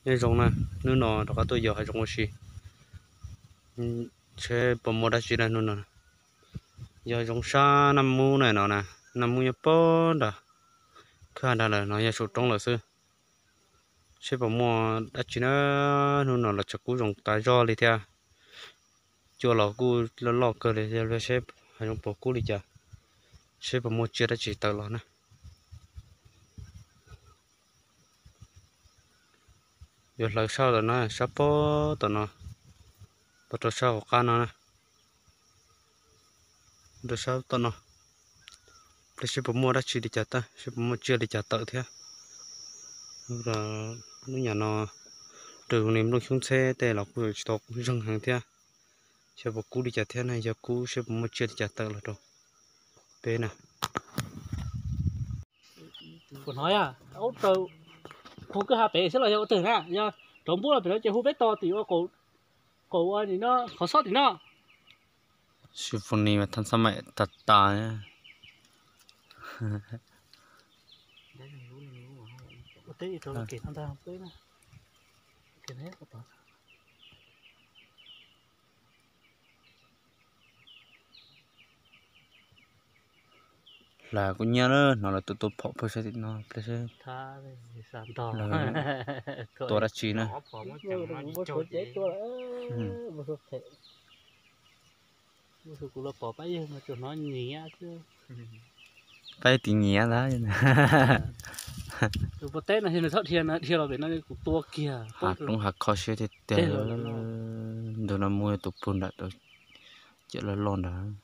Nyob zoo na, hnub no rov qab tuaj yos hav zoov ua si, seb puas muaj dab tsi na hnub no. Yog zoov sab Naj Mub na no na, Naj Mub nyob puag nram, khwb ha nrad lawm no yog saum roob lawm xwb. Seb puas muaj dab tsi na, hnub no los tseem kub zoo tas zog li thiab. Cua los kuj loj loj kawg li, yog seb hav zoov puas kub li cas, seb puas muaj tsiaj dab tsi tawm los na. Yuav hlawv sab tom no, sab pob tom no, pov rau sab hauv qab no na, rau sab tom no, pliag seb puas muaj dab tsi li cas tawm, seb puas muaj tsiaj li cas tawm thiab. Lub nyam no rau ni nplooj xyoob ntxheb tej los kuj tsis tau zeeg heev thiab. Xyov puas kub li cas thiab na, yog kub seb puas muaj tsiaj li cas tawm los rau peb na. Kuv hnov yog ub rau, kuv kwj ha pem xwb los yog ua twg na, yog rov npuab los pem no ces hu peb tos tim ua qaum ua nim no qhov xob tim no. Symphony mas thab xab maim tas tas. Hla kuj nyiab lawm, hnov lawv tua tua phom pawg saib tim no pliag seb tua dab tsi na. Qaib tis nyiav ntag. Tus pov teb no nws txhob dhia no, dhia los pem no kuv tua kiag. Hav roob hav kho siab tiag tiag. Ntug no muaj tus pug nram, cov loj loj nrad.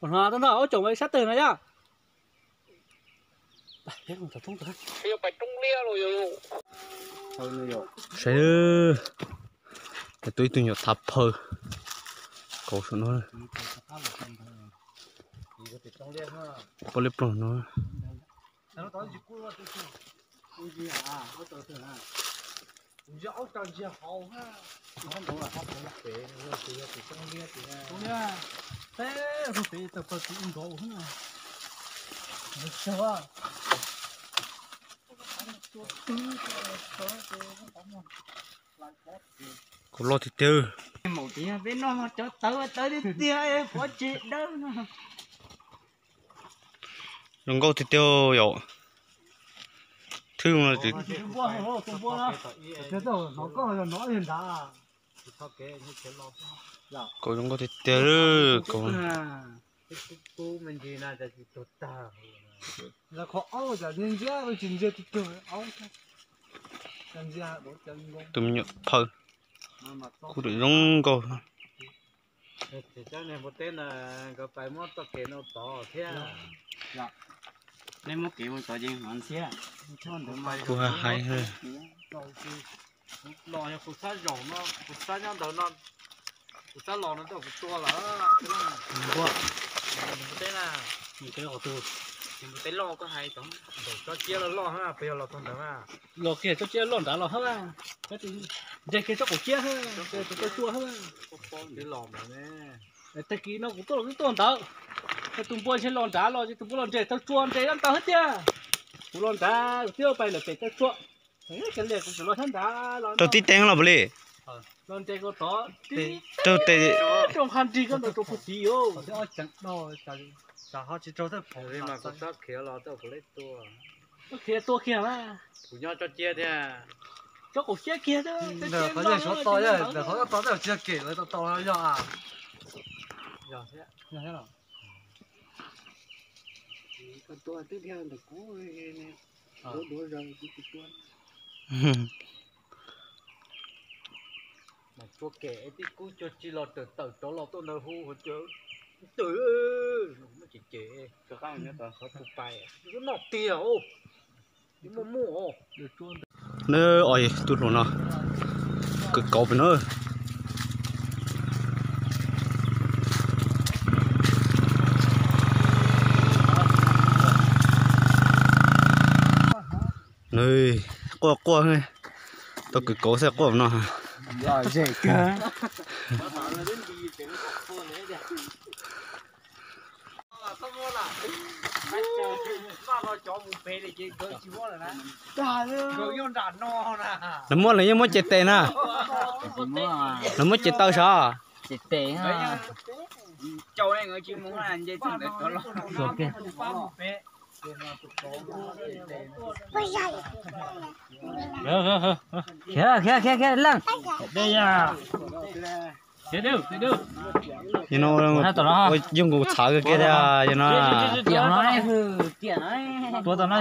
Ua no ua tsoom sab twg no yog? Saib, tus ib tug nyuam thav phaw kauv saum no, pob liab ploog no. Kauv loj tiag tiag. Peb no cov tawv tawv tiag tiag, pov tseg dawb no. Zoo nkauj tiag tiag yom. Thwb no. Kauv zoo nkauj tiag tiag. Kauv tus me nyuam phaw kuj zoo nkauj. Cov neeg npua teb no nkawd pais muab txoj kev no tod thiab. Nej muab kev mus tod ces ntxhiab. Kuv hais hais. Los yog kuv xab zaum no, kuv xab nyob ntawd no, kuv xab los no twb kuv tua lawm. Npua teb na, npua teb loj koj hais tod, tsob ciab loj loj hab, puas yog los txog ntawd na? Los kiag tsob ciab loj nrad los hab, nres kiag tsob qaum ciab hab, tsob tsuas hab. Tag kis no kuv tuaj los twb tuaj ntawd, tus npua ntshe los nrad los ces tus npua los nres taw tsua nres dab ntawd hab tiag. Kuv los nrad kuv thiaj pais lawm pem taw tsua. Rau tib teev los puas li? Rau tes, rau qha nrig koj ntawd rau puag tid os. Khiav tua kiag mas. Kuv nyob tsob ciab thiab. Tsob qaum ciab kiag, qhov yeej suav to, qhov to tsis yog kem lawv tau tau yog. Mas tsuas kem tib kub cuag tsi los tawm tawm rov los tuaj ntawd hu ua cas tawm, muab cem cem, qhov tus pais noj tiag os, muaj muaj os. Nab, tus hluas no kwv kauv pem no. Nws quaj quaj, tau kwv kauv xwb quaj no. Lawv muab, lawv yeej muab ces tes na. Lawv muab ces taw sav. Khiav, khiav, khiav, khiav, leej. Yeej kuv txhav kiag tiag no. Tuav tom no,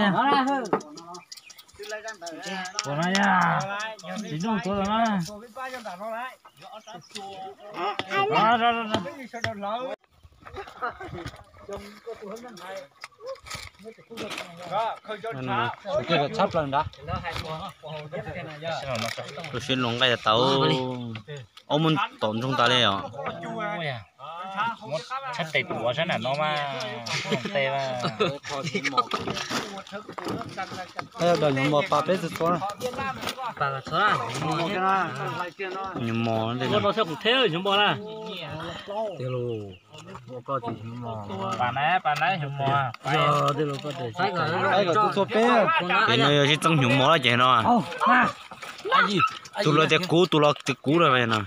tuav tom no. Tshab plaws nrad. Tus sib luag nqaij tau. Ob muab tom ntsoog tas li os. Tshab tes tuav sab nram no mas, tes mas. Daws nyuv mos pas peb txhua txhua. Nyuv mos, pas na, pas na nyuv mos. Ces no yog sib txeeb nyuv mos lawm ces no. Tus los tias kuv, tus los tias kuv lawm no.